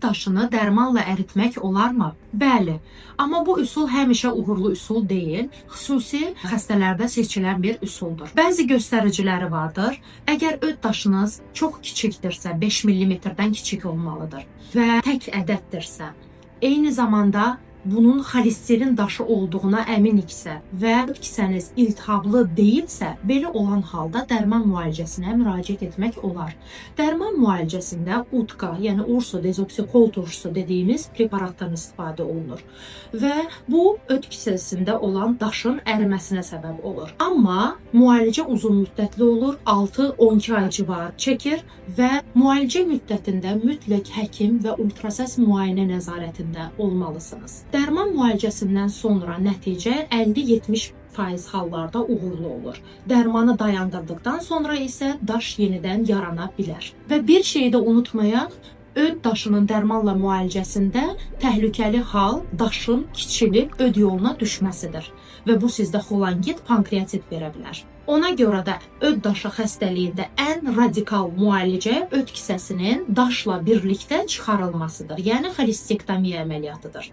daşını dərmanla əritmək olarmı? Bəli, amma bu üsul həmişə uğurlu üsul deyil, xüsusi xəstələrdə seçilən bir üsuldur. Bəzi göstəriciləri vardır. Əgər öd daşınız çox kiçikdirsə, 5 mm-dən kiçik olmalıdır və tək ədəddirsə, eyni zamanda bunun xolesterin daşı olduğuna əminiksə və öd kisəniz iltihablı deyilsə, belə olan halda dərman müalicəsinə müraciət etmək olar. Dərman müalicəsində UDCA, yəni urso-dezoksixol turşusu dediyimiz preparatdan istifadə olunur və bu öd kisəsində olan daşın əriməsinə səbəb olur. Amma müalicə uzun müddətli olur, 6-12 ay civarı çəkir və müalicə müddətində mütləq həkim və ultrasəs müayinə nəzarətində olmalısınız. Dərman müalicəsindən sonra nəticə 50-70% hallarda uğurlu olur. Dərmanı dayandırdıqdan sonra isə daş yenidən yarana bilər. Və bir şeyi də unutmayaq, öd daşının dərmanla müalicəsində təhlükəli hal daşın kiçilib öd yoluna düşməsidir və bu sizdə xolangit, pankreatit verə bilər. Ona görə də öd daşı xəstəliyində ən radikal müalicə öd kisəsinin daşla birlikdə çıxarılmasıdır. Yəni xolestektomiya əməliyyatıdır.